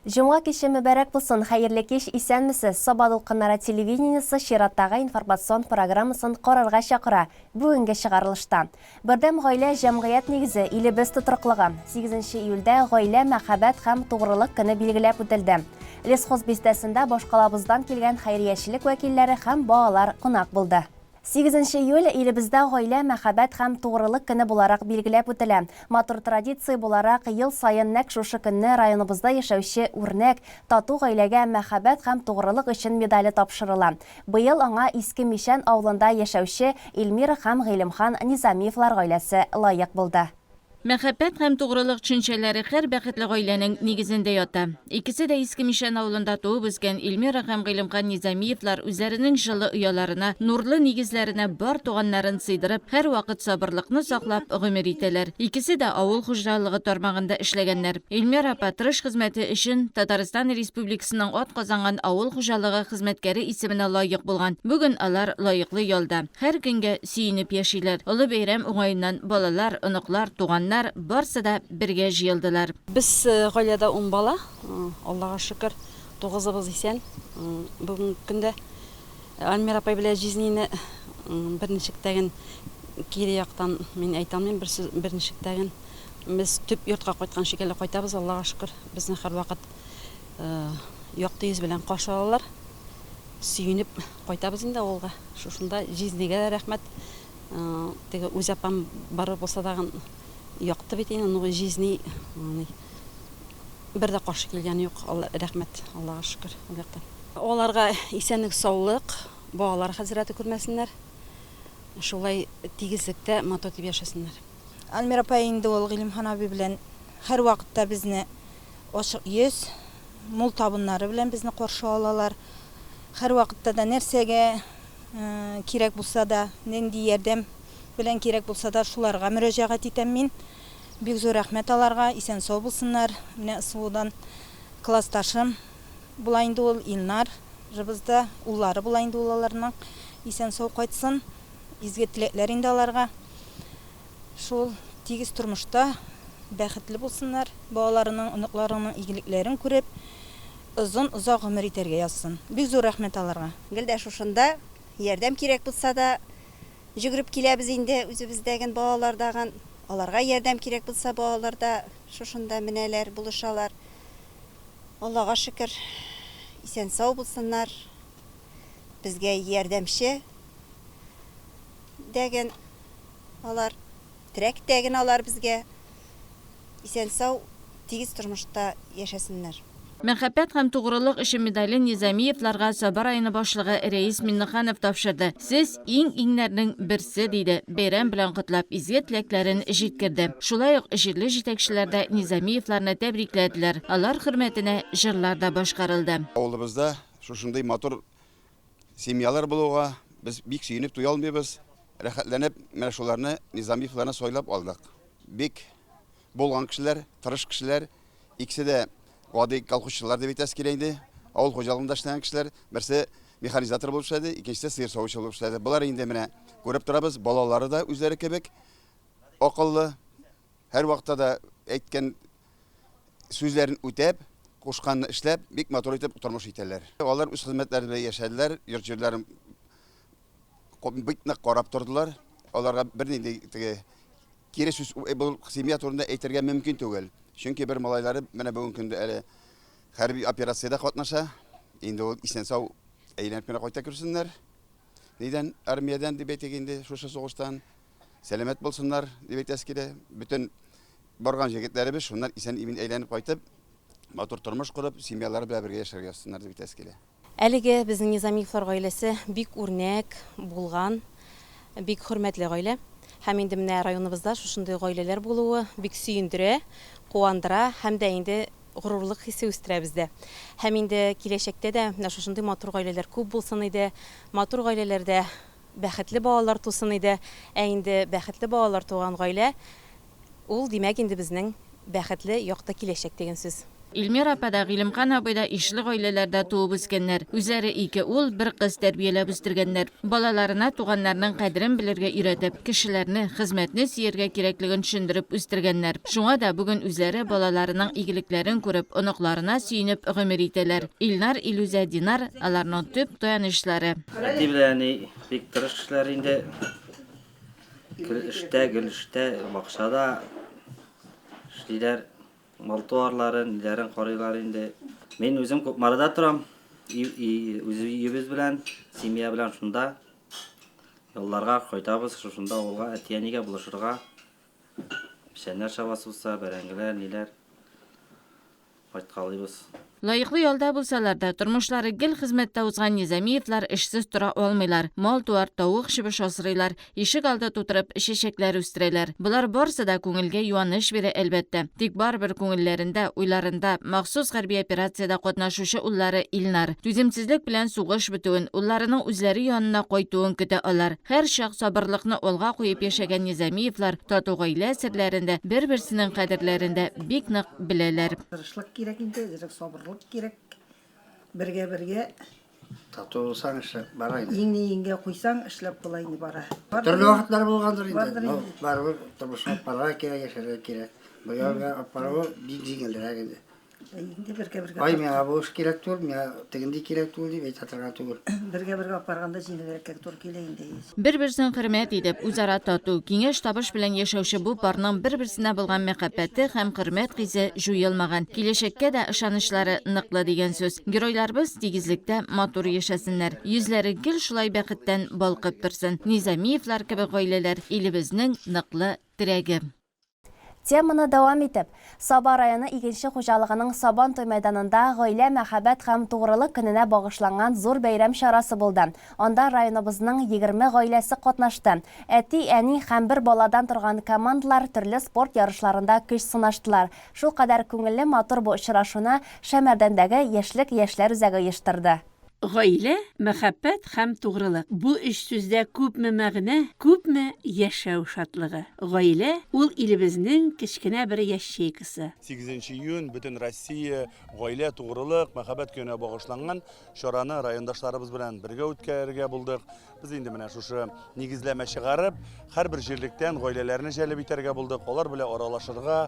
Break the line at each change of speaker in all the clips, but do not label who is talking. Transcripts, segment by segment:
Җомга киче мөбарәк булсын, хәерле кич, исәнмесез! Саба дулкыннары телевидениесе чираттагы информацион программасын карарга чакыра. Бүгенге чыгарылышта. Бердәм гаилә, җәмгыять нигезе, илебез тотрыклыгы. 8 июльдә Гаилә, мәхәббәт һәм тугрылык көне билгеләп үтелде. Лесхоз бистәсендә башкалабыздан килгән хәйриячелек вәкилләре һәм балалар кунак булды. Сигезенче июль илебездә Гаилә, мәхәббәт һәм тугрылык көне буларак билгеләп үтелә. Матур традиция буларак, ел саен нәкъ шушы көнне районыбызда яшәүче үрнәк, тату гаиләгә Мәхәббәт һәм тугрылык өчен медале тапшырыла. Быел аңа Иске Мичән авылында яшәүче Эльмира һәм Гыйлемхан Низамиевлар гаиләсе лаек булды.
Мәхәббәт һәм тугрылык төшенчәләре һәр бәхетле гаиләнең нигезендә ята. Икесе дә Иске Мичән авылында туып үскән Эльмира һәм Гыйлемхан Низамиевлар үзләренең җылы ояларына, нурлы нигезләренә бар туганнарын сыйдырып, һәрвакыт сабырлыкны саклап гомер итәләр. Икесе дә авыл хуҗалыгы тармагында эшләгәннәр. Эльмира апа тырыш хезмәте өчен Татарстан Республикасының атказанган авыл хуҗалыгы хезмәткәре исеменә лаек булган. Бүген алар лаеклы ялда. Һәр көнгә сөенеп яшиләр. Олы бәйрәм уңаеннан балалар, оныклар, туганнар, барсы да бергә җыелдылар.
Без гаиләдә ун бала, Аллага шөкер, тугызыбыз исән. Бүгенге көндә Альмира апай белән җизнине берничек тәген кире яктан мин әйтә алмыйм, бер сүз, берничек тәген без төп йортка кайткан шикелле кайтабыз, Аллага шөкер, безне һәрвакыт якты йөз белән каршы алалар. Сөенеп кайтабыз инде авылга. Шушында җизнигә дә рәхмәт. Теге үз апам барыр булса тагын якты бит инде, ну җизни бер дә каршы килгәне юк. Алла рәхмәт, Аллага шөкер ул яктан. Аларга исәнлек, саулык, балалар хәзрәте күрмәсеннәр. Шулай тигезлектә матур итеп яшәсеннәр.
Альмира апа инде ул Гыйлемхан абый белән һәрвакытта безне ачык йөз, мул табыннары белән безне каршы алалар. Һәрвакытта да нәрсәгә кирәк булса да, нинди ярдәм белән кирәк булса да, шуларга мөрәҗәгать итәм мин. Бик зур рәхмәт аларга, исән-сау булсыннар. Менә СВОдан классташым була инде ул, Илнар рыбыз да, уллары була инде ул аларның. Исән-сау кайтсын. Изге теләкләр инде аларга. Шул тигез тормышта бәхетле булсыннар, балаларының, оныкларының игелекләрен күреп, озын-озак гомер итәргә язсын. Бик зур рәхмәт аларга.
Гел дә шушында, ярдәм кирәк булса да, җөгереп киләбез инде, үзебездәген, балалардагын. Аларга ярдәм кирәк булса, балалар да шушында менәләр, булышалар. Аллага шөкер, исән-сау булсыннар, безгә ярдәмче дәген. Алар, терәк тә генә алар безгә. Исән-сау, тигез тормышта яшәсеннәр.
Мәхәббәт һәм тугрылык өчен медален Низамиевларга Саба районы башлыгы Рәис Миннеханов тапшырды. Сез, иң-иңнәрнең берсе, диде, бәйрәм белән котлап, изге теләкләрен җиткерде. Шулай ук җирле җитәкчеләр дә Низамиевларны тәбрикләделәр, алар хөрмәтенә җырлар да башкарылды.
Авылыбызда шушындый матур Семьялар булуга без бик сөенеп туя алмыйбыз. Рәхәтләнеп менә шуларны, Низамиевларны сайлап алдык. Бик булган кешеләр, тырыш кешеләр. Икесе дә гади колхозчылар дип әйтәсе килә инде. Авыл хуҗалыгында эшләгән кешеләр. Берсе механизатор булып эшләде, икенчесе сыер савучы булып эшләде. Болар инде менә күреп торабыз, балалары да үзләре кебек акыллы, һәрвакытта да әйткән сүзләрен үтәп, кушканны эшләп, бик матур итеп тормыш итәләр. Алар үз хезмәтләре белән яшәделәр, йорт-җирләрен бик нык карап тордылар. Аларга бернинди теге кире сүз бу семья турында әйтергә мөмкин түгел. Чөнки бер малайлары менә бүгенге көндә әле хәрби операциядә катнаша. Инде ул исән-сау әйләнеп кенә кайта күрсеннәр. Нидән? Армиядән дип әйтик инде, шушы сугыштан. Сәламәт булсыннар, дип әйтәсе килә. Бөтен барган җегетләребез шуннан исән-имин әйләнеп кайтып, матур тормыш корып, семьялары белән бергә яшәргә язсыннар, дип әйтәсе килә.
Әлеге безнең Низамиевлар гаиләсе бик үрнәк, булган, бик хөрмәтле гаилә. Һәм инде менә районыбызда шушындый гаиләләр булуы бик сөендерә, куандыра һәм дә инде горурлык хисе үстерә бездә. Һәм инде киләчәктә дә менә шушындый матур гаиләләр күп булсын иде. Матур гаиләләрдә бәхетле балалар тусын иде. Ә инде бәхетле балалар туган гаилә, ул, димәк инде, безнең бәхетле, якты киләчәк дигән сүз.
Илмира апа да, Гыйлемхан абый да ишле гаиләләрдә туып үскәннәр. Үзләре ике ул, бер кыз тәрбияләп үстергәннәр. Балаларына туганнарның кадерен белергә өйрәтеп, кешеләрне, хезмәтне сөяргә кирәклеген төшендереп үстергәннәр. Шуңа да бүген үзләре балаларының игелекләрен күреп, оныкларына сөенеп гомер итәләр. Илнар, Илүзә, Динар, аларның төп таянычлары.
Әти белән әни бик тырыш кешеләр инде. Гел эштә, гел эштә, бакчада эшлиләр. Мал-туарларын, ниләрен карыйлар инде. Мин үзем Кукмарада торам. Үз өебез белән, семья белән шунда. Ялларга кайтабыз, шушында авылга әти-әнигә булышырга. Печәннәр чабасы булса, бәрәңгеләр, ниләр. Кайткалыйбыз.
Лаеклы ялда булсалар да, тормышлары гел хезмәттә узган Низамиевлар эшсез тора алмыйлар. Мал-туар, тавык-чебеш асрыйлар, ишек алды тутырып, чәчәкләр үстерәләр. Болар барысы да күңелгә юаныч бирә, әлбәттә. Тик барыбер күңелләрендә, уйларында, махсус хәрби операциядә катнашучы уллары Илнар. Түземсезлек белән сугыш бетүен, улларының үзләре янына кайтуын көтә алар. Һәрчак сабырлыкны алга куеп яшәгән Низамиевлар тату гаилә серләрен дә, бер-берсенең кадерләрен дә бик нык беләләр.
Тырышлык кирәк инде, әзрәк сабырлык кирәк. Бергә-бергә.
Тату булсаң, эшләп бара инде.
Иңне иңгә куйсаң, эшләп була инде бара.
Төрле вакытлар булгандыр инде. Но барыбер тормышны алып барырга кирәк, яшәргә кирәк. Бергә-бергә алып баруы бик җиңелрәк инде.
Инде бергә-бергә.
Ай, миңа бу эш кирәк түгел, миңа тегенди кирәк түгел дип әйтә торган түгел.
Бергә-бергә апарганда җиңелрәккә туры килә инде.
Бер-берсен хөрмәт итеп, үзара тату, киңәш-табыш белән яшәүче бу парның бер-берсенә булган мәхәббәте һәм хөрмәт хисе җуелмаган, киләчәккә дә ышанычлары ныклы дигән сүз. Геройларыбыз тигезлектә матур яшәсеннәр, йөзләре гел шулай бәхеттән балкып торсын. Низамиевлар кебек гаиләләр, илебезнең ныклы терәге.
Теманы дәвам итеп, Саба районы Игенче хуҗалыгының Сабан туй мәйданында Гаилә, мәхәббәт һәм тугрылык көненә багышланган зур бәйрәм чарасы булды. Анда районыбызның 20 гаиләсе катнашты. Әти, әни һәм бер баладан торган командалар төрле спорт ярышларында көч сынаштылар. Шулкадәр күңелле, матур бу очрашуны Шәмәрдәндәге Яшьлек яшьләр үзәге оештырды.
Гаилә, мәхәббәт һәм тугрылык. Бу өч сүздә күпме мәгънә, күпме яшәү шатлыгы. Гаилә, ул илебезнең кечкенә бер ячейкасы.
Сигезенче июнь, Бөтенроссия гаилә, тугрылык, мәхәббәт көненә багышланган чараны райондашларыбыз белән бергә үткәрергә булдык. Без инде менә шушы нигезләмә чыгарып, һәрбер җирлектән гаиләләрне җәлеп итәргә булдык, алар белән аралашырга,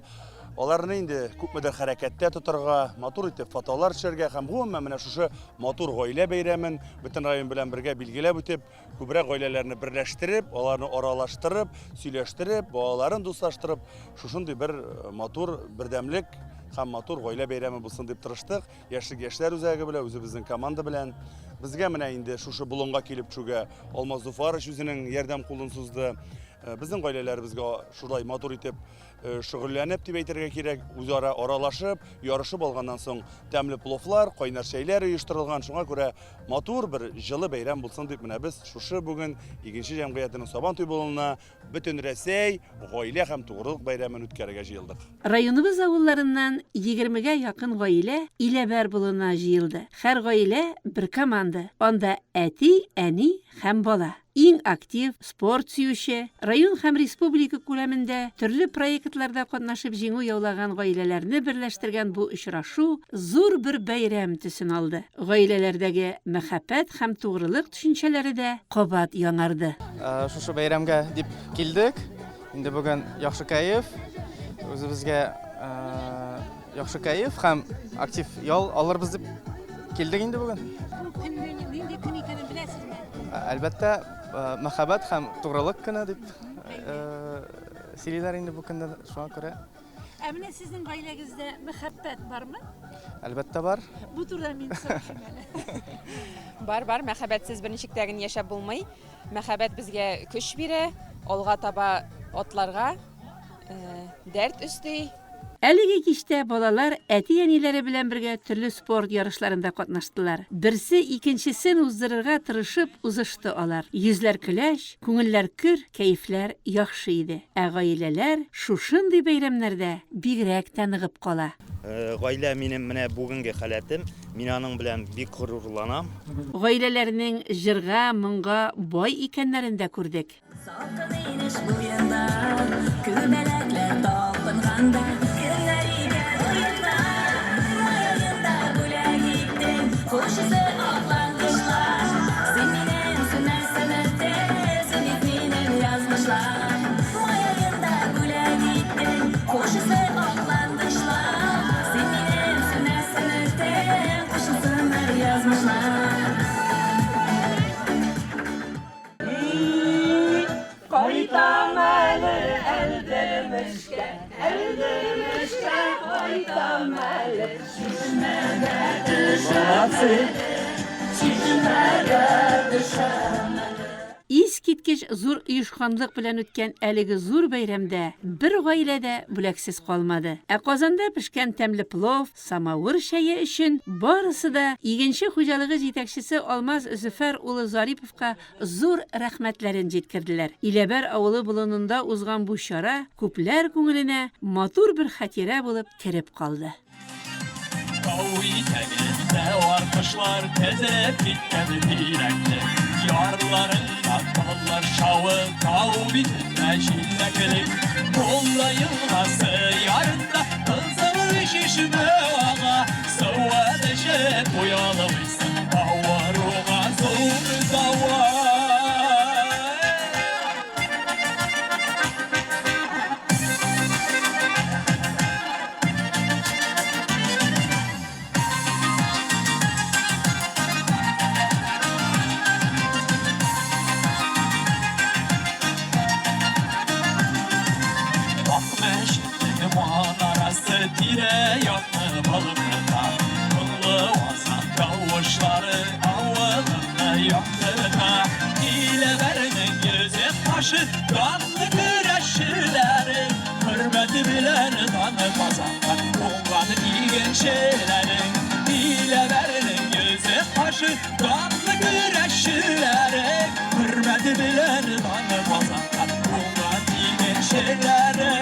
аларны инде күпмедер хәрәкәттә тотарга, матур итеп фотолар төшәргә һәм гомумән менә шушы матур гаилә бәйрәмен бөтен район белән бергә билгеләп үтеп, күбрәк гаиләләрне берләштереп, аларны аралаштырып, сөйләштереп, балаларын дуслаштырып, шушындый бер матур бердәмлек һәм матур гаилә бәйрәме булсын дип тырыштык. Яшьлек яшьләр үзәге белән, үзебезнең команда белән. Безгә менә инде шушы болынга килеп төшүгә Алмаз Зуфарович үзенең ярдәм кулын сузды. Э, безнең гаиләләребезгә шулай матур итеп э, шөгыльләнеп дип әйтергә кирәк, үзара аралашып, ярышып алганнан соң тәмле пловлар, кайнар чәйләр оештырылган. Шуңа күрә матур бер җылы бәйрәм булсын дип менә без шушы бүген Игенче җәмгыятенең Сабан туй болынына Бөтенрәсәй гаилә һәм тугрылык бәйрәмен үткәрергә җыелдык.
Районыбыз авылларыннан егермегә якын гаилә Иләбәр болынына җыелды. Һәр гаилә, бер команда. Анда әти, әни һәм бала. Иң актив, спорт сөюче, район һәм республика күләмендә төрле проектларда катнашып җиңү яулаган гаиләләрне берләштергән бу очрашу зур бер бәйрәм төсен алды. Гаиләләрдәге мәхәббәт һәм тугрылык төшенчәләре дә кабат яңарды.
Шушы бәйрәмгә дип килдек. Инде бүген яхшы кәеф, үзебезгә яхшы кәеф һәм актив ял алырбыз дип килдек инде бүген.
Бу көннең нинди көн икәнен беләсезме?
Әлбәттә, мәхәббәт һәм тугрылык көне дип сөйлиләр инде бу көндә, шуңа күрә.
Ә менә сезнең гаиләгездә мәхәббәт бармы?
Әлбәттә бар.
Бу турыда мин сорашыйм әле.
Бар, бар, мәхәббәтсез берничек тә генә яшәп булмый. Мәхәббәт безгә көч бирә, алга таба атларга дәрт өсти.
Әлеге кичтә балалар әти-әниләре белән бергә төрле спорт ярышларында катнаштылар. Берсе икенчесен уздырырга тырышып узышты алар. Йөзләр көләч, Күңелләр көр, кәефләр яхшы иде. Ә гаиләләр шушындый бәйрәмнәрдә бигрәк тә ныгып кала.
Гаилә минем менә бүгенге халәтем. Мин аның белән бик горурланам.
Гаиләләрнең җырга, моңга бай икәннәрен дә күрдек.
Салкын инеш буенда, Күбәләкләр талпынганда, Кемнәр икән уенда? Чишмәгә төшәм Чишмәгә төшәм
Искиткеч зур оешканлык белән үткән әлеге зур бәйрәмдә бер гаилә дә бүләксез калмады. Ә казанда пешкән тәмле плов, самавыр чәе өчен барысы да Игенче хуҗалыгы җитәкчесе Алмаз Зөфәр улы Зариповка зур рәхмәтләрен җиткерделәр. Иләбәр авылы болынында узган бу чара күпләр күңеленә матур бер хатирә булып кереп калды.
Тау итәгендә аркышлар тезелеп киткән тирәкле Ярларында таллар шавы, тау битендә җиләклек Мулла елгасы ярында кызыл чишмә ага Суы эчеп уялмыйсың, авыруга зур дава. Акмәчетнең манарасы тирә-якны балкыта. Моңлы азан тавышлары авылымны яктырта. Иләбәрнең йөзе кашы, данлы көрәшчеләре, хөрмәте белән даны казанган уңган игенчеләре. Иләбәрнең йөзе кашы, данлы көрәшчеләре, хөрмәте белән даны казанган уңган игенчеләре.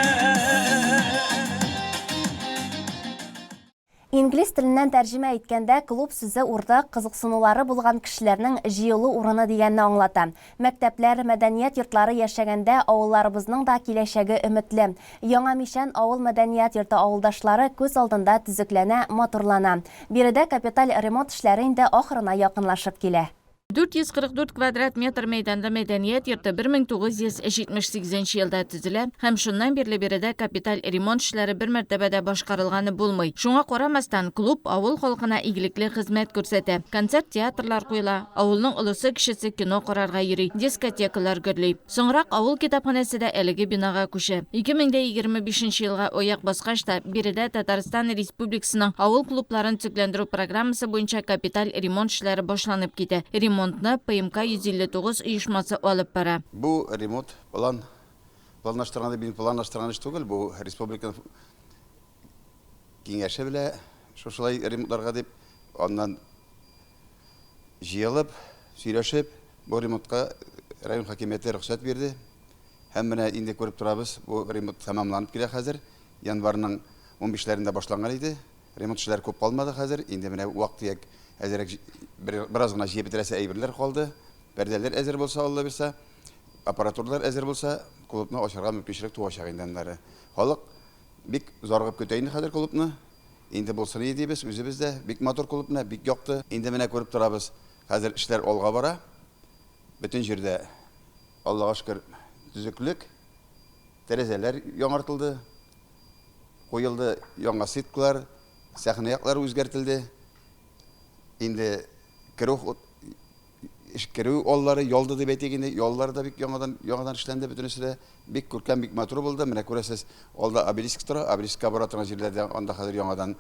Инглиз теленнән тәрҗемә иткәндә, клуб сүзе уртак кызыксынулары булган кешеләрнең җыелу урыны дигәнне аңлата. Мәктәпләр, мәдәният йортлары яшәгәндә авылларыбызның да киләчәге өметле. Яңа Мичән авыл мәдәният йорты авылдашлары күз алдында төзекләнә, матурлана. Биредә капиталь ремонт эшләре инде ахырына якынлашып килә.
444 квадрат метр мәйданда мәдәният йорты 1978 елда төзелә һәм шуннан бирле биредә капиталь ремонт эшләре бер мәртәбә дә башкарылганы булмый. Шуңа карамастан, клуб авыл халкына игелекле хезмәт күрсәтә. Концерт-театрлар куела, авылның олысы-кечесе кино карарга йөри, дискотекалар гөрли. Соңрак авыл китапханәсе дә әлеге бинага күчә. 2025 нче елга аяк баскач та, биредә Татарстан Республикасының авыл клубларын төзекләндерү программасы буенча капиталь ремонт эшләре башланып китә. Ремонтны ПМК 159 оешмасы алып бара.
Бу ремонт план планлаштырган дип, планлаштырган эш түгел, бу республиканың киңәше белә шушылай ремонтларга дип, аннан җыелып, сөйләшеп, бу ремонтка район хакимияте рөхсәт бирде. Һәм менә инде күреп торабыз, бу ремонт тәмамланып килә хәзер. Январьның унбишләрендә башланган иде. Ремонт эшләре күп калмады хәзер. Инде менә вак-төяк әзерәк бераз гына җыеп бетерәсе әйберләр калды. Пәрдәләр әзер булса, Алла бирса, аппаратуралар әзер булса, клубны ачарга мөмкинчелек туачак инде аннары. Халык бик зарыгып көтә инде хәзер клубны. Инде булсын иде дибез, үзебез дә. Бик матур клуб менә, бик якты. Инде менә күреп торабыз, хәзер эшләр алга бара. Бөтен җирдә, Аллага шөкер, төзеклек. Тәрәзәләр яңартылды, куелды яңа сеткалар, сәхнә яклары үзгәртелде. Инде керү керү аллары ялды дип әйтик инде, яллары да бик яңадан яңадан эшләнде бөтенесе дә. Бик күркәм, бик матур булды. Менә күрәсез, алда обелиск тора. Обелискка бара торган җирләрдә анда хәзер яңадан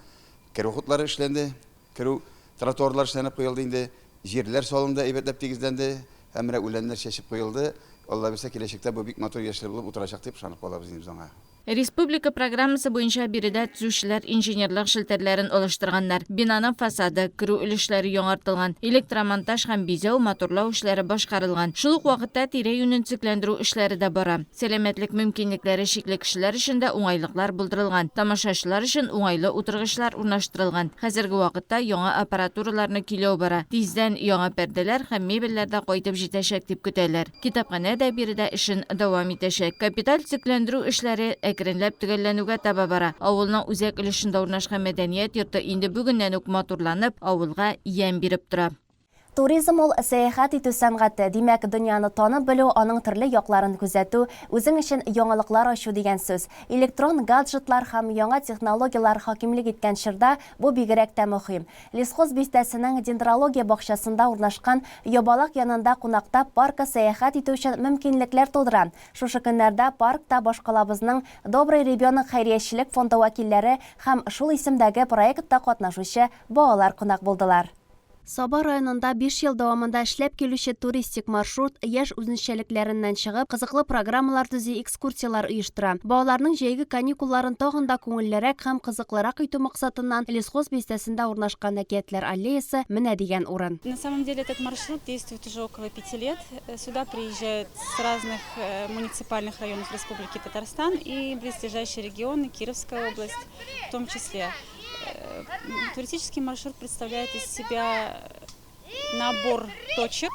керү хутлары эшләнде. Керү тротуарлар эшләнеп куелды инде. Җирләр салынды, әйбәтләп тигезләнде. Һәм менә үләннәр чәчеп куелды. Алла бирсә, киләчәктә бу бик матур яшел булып утырачак дип ышанып калабыз инде без аңа.
Республика программасы буенча биредә төзүчеләр инженерлык челтәрләрен алыштырганнар, бинаның фасады, керү өлешләре яңартылган, электромонтаж һәм бизәү, матурлау эшләре башкарылган. Шул ук вакытта тирә-юнен төзекләндерү эшләре дә бара. Сәламәтлек мөмкинлекләре чикле кешеләр өчен дә уңайлыклар булдырылган, тамашачылар өчен уңайлы утыргычлар урнаштырылган. Хәзерге вакытта яңа аппаратураларны көйләү бара. Тиздән яңа пәрдәләр һәм мебельләр дә кайтып җитәчәк дип көтәләр. Китапханә дә биредә эшен дәвам итәчәк. Капиталь төзекләндерү эшләре әкренләп төгәлләнүгә таба бара. Авылның үзәк өлешендә урнашкан мәдәният йорты инде бүгеннән үк матурланып, авылга ямь биреп тора.
Туризм ул, сәяхәт итү сәнгате, димәк, дөньяны танып белү, аның төрле якларын күзәтү, үзең өчен яңалыклар ачу дигән сүз. Электрон гаджетлар һәм яңа технологияләр хакимлек иткән чорда бу бигрәк тә мөһим. Лесхоз бистәсенең дендрология бакчасында урнашкан Ябалак янында кунакта паркы сәяхәт итү өчен мөмкинлекләр тудыра. Шушы көннәрдә паркта башкалабызның Добрый ребенок хәйриячелек фонды вәкилләре һәм шул исемдәге проектта катнашучы балалар кунак булдылар. Саба районында биш ел дәвамында эшләп килүче туристик маршрут яшь үзенчәлекләреннән чыгып, кызыклы программалар төзи, экскурсияләр оештыра. Балаларның җәйге каникулларын тагын да күңеллерәк һәм кызыклырак итү максатыннан Лесхоз бистәсендә урнашкан Әкиятләр аллеясы менә дигән урын.
На самом деле этот маршрут действует уже около пяти лет. Сюда приезжают с разных муниципальных районов Республики Татарстан и близлежащие регионы, Кировская область в том числе. Туристический маршрут представляет из себя набор точек,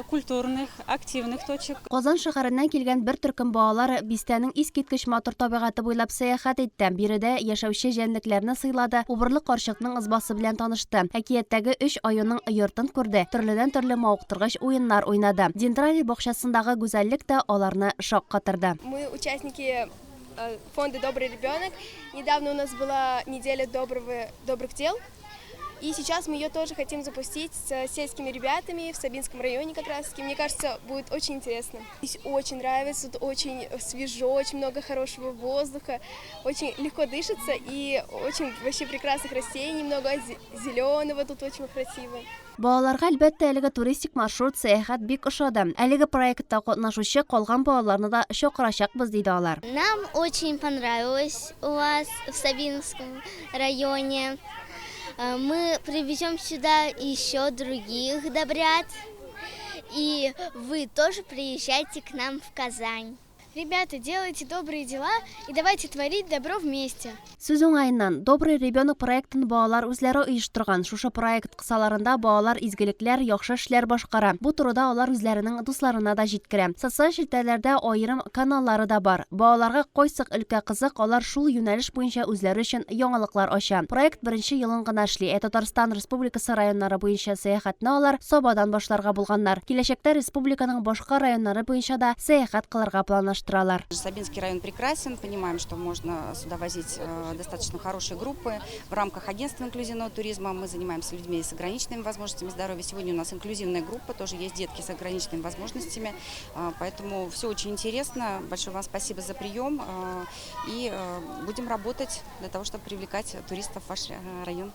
культурных, активных точек.
Казан шәһәреннән килгән бер төркем балалар бистәнең искиткеч матур табигате буйлап сәяхәт итте. Биредә яшәүче җәнлекләрне сыйлады, убырлы карчыкның ызбасы белән танышты, әкияттәге өч аюның йортын күрде, төрледән-төрле мавыктыргыч уеннар уйнады. Дендрарий бакчасындагы гүзәллек тә аларны шаккатырды.
Мы участники фонда «Добрый ребенок». Недавно у нас была неделя доброго, добрых дел. И сейчас мы ее тоже хотим запустить с сельскими ребятами в Сабинском районе как раз таки. Мне кажется, будет очень интересно. Здесь очень нравится, тут очень свежо, очень много хорошего воздуха, очень легко дышится и очень вообще прекрасных растений, много зеленого, тут очень красиво.
Балаларга, әлбәттә, әлеге туристик маршрут, сәяхәт бик ошады. Әлеге проектта катнашучы калган балаларны да чакырачакбыз, диде алар.
Нам очень понравилось у вас в Сабиновском районе. Мы привезем сюда еще других добрят. И вы тоже приезжайте к нам в Казань. Ребята, делайте добрые дела и давайте творить добро вместе.
Сүз уңаеннан, Добрый ребенок проектын балалар үзләре оештырган. Шушы проект кысаларында балалар изгелекләр, яхшы эшләр башкара. Бу турыда алар үзләренең дусларына да җиткерә. Социаль челтәрләрдә аерым каналлары да бар. Балаларга кайсы өлкә кызык, алар шул юнәлеш буенча үзләре өчен яңалыклар ача. Проект беренче елын гына эшли, ә Татарстан Республикасы районнары буенча сәяхәтне алар Сабадан башларга булганнар. Киләчәктә республиканың башка районнары буенча да сәяхәт кылырга планлаштыралар.
Сабинский район прекрасен, понимаем, что можно сюда возить достаточно хорошие группы. В рамках агентства инклюзивного туризма мы занимаемся людьми с ограниченными возможностями здоровья. Сегодня у нас инклюзивная группа, тоже есть детки с ограниченными возможностями, поэтому все очень интересно. Большое вам спасибо за прием и будем работать для того, чтобы привлекать туристов в ваш район.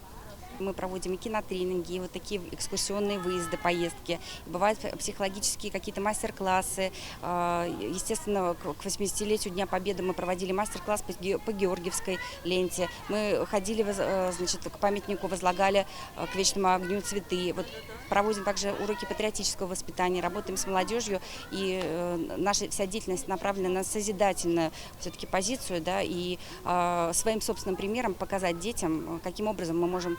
Мы проводим и кинотренинги, и вот такие экскурсионные выезды, поездки. Бывают психологические какие-то мастер-классы. Естественно, к 80-летию Дня Победы мы проводили мастер-класс по Георгиевской ленте. Мы ходили, значит, к памятнику, возлагали к вечному огню цветы. Вот проводим также уроки патриотического воспитания, работаем с молодежью. И наша вся деятельность направлена на созидательную все-таки позицию, да, и своим собственным примером показать детям, каким образом мы можем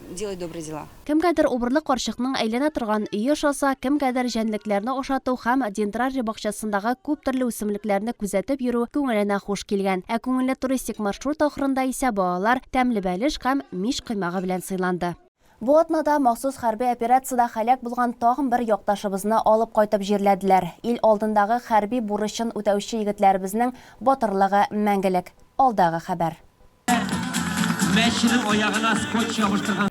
делать добрые дела.
Кемгәдер убырлы карчыкның әйләнә торган өе ошаса, кемгәдер җәнлекләрне ашату һәм дендрарий бакчасындагы күп төрле үсемлекләрне күзәтеп йөрү күңеленә хуш килгән. Ә күңелле туристик маршрут ахырында исә балалар тәмле бәлеш һәм мич коймагы белән сыйланды. Бу атнада махсус хәрби операциядә һәлак булган тагын бер якташыбызны алып кайтып җирләделәр. Ил алдындагы хәрби бурычын үтәүче егетләребезнең батырлыгы мәңгелек. Алдагы хәбәр.
Мәченең аягына скотч ябыштырган.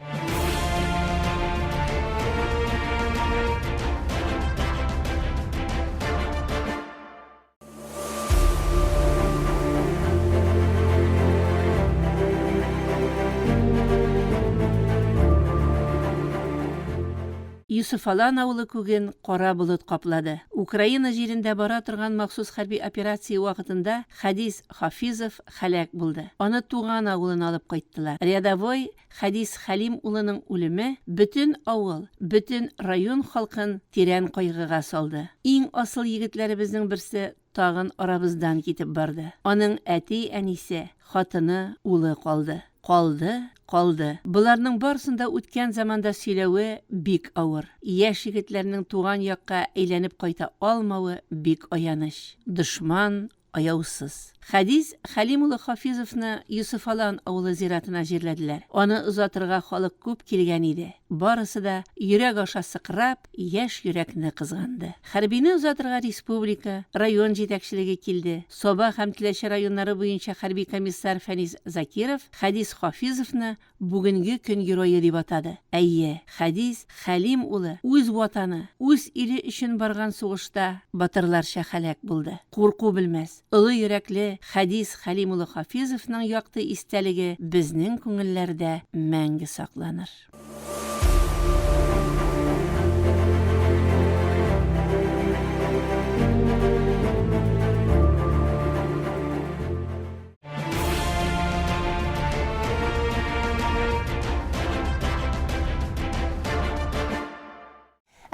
Йосыфалан авылы күген кара болыт каплады. Украина җирендә бара торган махсус хәрби операция вакытында Хәдис Хафизов һәлак булды. Аны туган авылына алып кайттылар. Рядовой Хәдис Хәлим улының үлеме бөтен авыл, бөтен район халкын тирән кайгыга салды. Иң асыл егетләребезнең берсе тагын арабыздан китеп барды. Аның әти-әнисе, хатыны, улы калды. Калды, калды. Боларның барысын да үткән заманда сөйләве бик авыр. Яшь егетләрнең туган якка әйләнеп кайта алмавы бик аяныч. Дошман аяусыз. Хәдис Хәлим улы Хафизовны Йосыфалан авылы зиратына җирләделәр. Аны озатырга халык күп килгән иде. Барысы да йөрәк аша сыкрап, яшь йөрәкне кызганды. Хәрбине озатырга республика, район җитәкчелеге килде. Саба һәм Теләче районнары буенча хәрби комиссар Фәнис Закиров Хәдис Хафизовны бүгенге көн герое дип атады. Әйе, Хәдис Хәлим улы үз Ватаны, үз иле өчен барган сугышта батырларча һәлак булды. Курку белмәс, олы йөрәкле Хәдис Хәлим улы Хафизовның якты истәлеге безнең күңелләрдә мәңге сакланыр.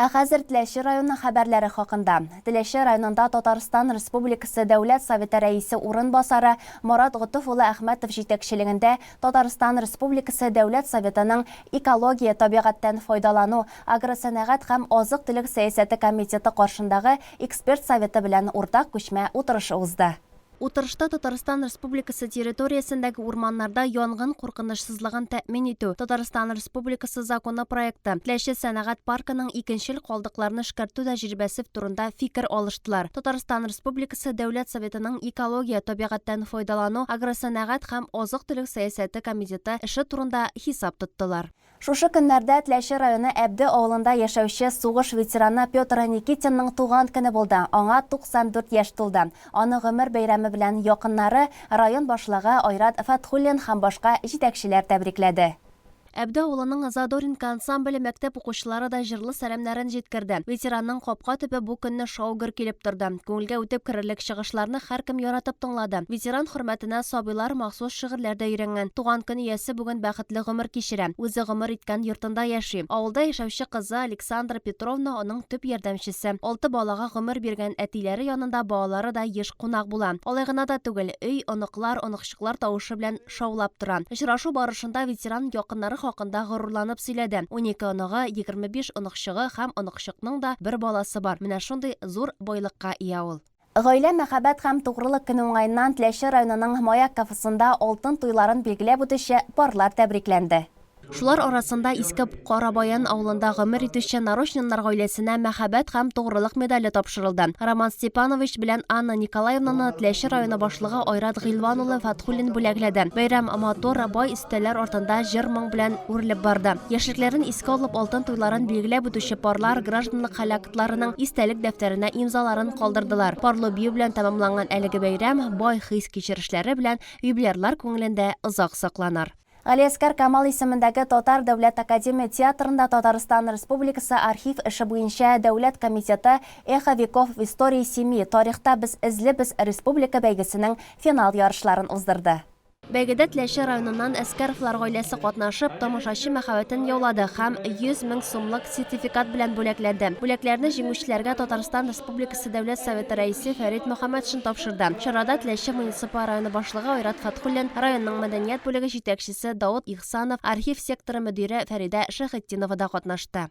Ә хәзер Теләче районы хәбәрләре хакында. Теләче районында Татарстан Республикасы Дәүләт Советы Рәисе урынбасары Марат Готыф улы Әхмәтов җитәкчелегендә Татарстан Республикасы Дәүләт Советының Экология, табигатьтән файдалану, агросәнәгать һәм азык-төлек сәясәте комитеты каршындагы эксперт советы белән уртак күчмә утырышы узды. Утырышта Татарстан Республикасы территориясендәге урманнарда янгын куркынычсызлыгын тәэмин итү, Татарстан Республикасы законы проекты, Теләче сәнәгать паркының икенчел калдыкларны эшкәртү тәҗрибәсе турында фикер алыштылар. Татарстан Республикасы Дәүләт Советының Экология, табигатьтән файдалану, агросәнәгать һәм азык-төлек сәясәте комитеты эше турында хисап тоттылар. Шушы көннәрдә Теләче районы Әбде авылында яшәүче сугыш ветераны Петр Никитинның туган көне булды. Аңа 94 яшь тулды. Аны гомер бәйрәме белән якыннары, район башлыгы Айрат Фәтхуллин һәм башка җитәкчеләр тәбрикләде. Әбде авылының Задоринка ансамбле мәктәп укучылары да җырлы сәламнәрен җиткерде. Ветеранның капка төбе бу көнне шау-гөр килеп торды. Күңелгә үтеп керерлек чыгышларны һәркем яратып тыңлады. Ветеран хөрмәтенә сабыйлар махсус шигырьләр дә өйрәнгән. Туган көн иясе бүген бәхетле гомер кичерә. Үзе гомер иткән йортында яши. Авылда яшәүче кызы Александра Петровна аның төп ярдәмчесе. Алты балага гомер биргән әтиләре янында балалары да еш кунак була. Алай гына да түгел, өй оныклар, оныкчыклар тавышы белән шаулап тора. Очрашу барышында ветеран якыннары хакында горурланып сөйләде. 12 оныгы, 25 оныкчыгы һәм оныкчыкның да бер баласы бар. Менә шундый зур байлыкка ия ул. Гаилә, мәхәббәт һәм тугрылык көне уңаеннан Теләче районының Маяк кафесында алтын туйларын билгеләп үтүче парлар тәбрикләнде. Шулар арасында Иске Карабаян авылында гомер итүче Нарочниннар гаиләсенә Мәхәббәт һәм тугрылык медале тапшырылды. Роман Степанович белән Анна Николаевнаны Теләче районы башлыгы Айрат Гыйльван улы Фәтхуллин бүләкләде. Бәйрәм матур, бай өстәлләр артында җыр-моң белән үрелеп барды. Яшьлекләрен искә алып алтын туйларын билгеләп үтүче парлар гражданлык хәл актларының истәлек дәфтәренә имзаларын калдырдылар. Парлы бию белән тәмамланган әлеге бәйрәм бай хис-кичерешләре белән юбилярлар күңелендә озак сакланыр. Галиәсгар Камал исемендәге Татар дәүләт академия театрында Татарстан Республикасы архив эше буенча дәүләт комитеты Эхо веков в истории семьи, Тарихта без эзлебез республика бәйгесенең финал ярышларын уздырды. Бәйгедә Теләче районыннан Әскәровлар гаиләсе катнашып, тамашачы мәхәббәтен яулады һәм 100 мең сумлык сертификат белән бүләкләнде. Бүләкләрне җиңүчеләргә Татарстан Республикасы Дәүләт Советы Рәисе Фәрит Мөхәммәтшин тапшырды. Чарада Теләче муниципаль районы башлыгы Айрат Фәтхуллин, районның мәдәният бүлеге җитәкчесе Даут Ихсанов, архив секторы мөдире Фәридә Шәйхетдинова да катнашты.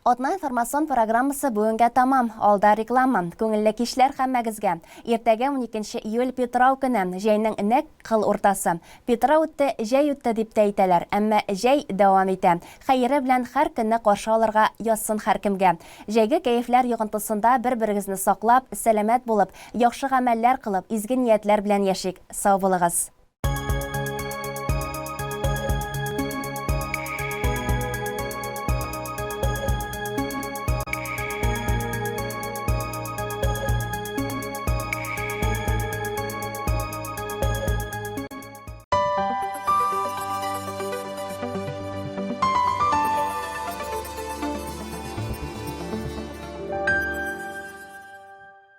Атна информацион программасы бүгенгә тәмам. Алда реклама. Күңелле кичләр һәммәгезгә. Иртәгә 12 июль Питрау көне, җәйнең нәкъ кыл уртасы. Питрау үтте, җәй үтте дип тә әйтәләр, әмма җәй дәвам итә. Хәере белән һәр көнне каршы алырга язсын һәркемгә. Җәйге кәефләр йогынтысында бер-берегезне саклап, сәламәт булып, яхшы гамәлләр кылып, изге ниятләр белән яшик. Сау булыгыз.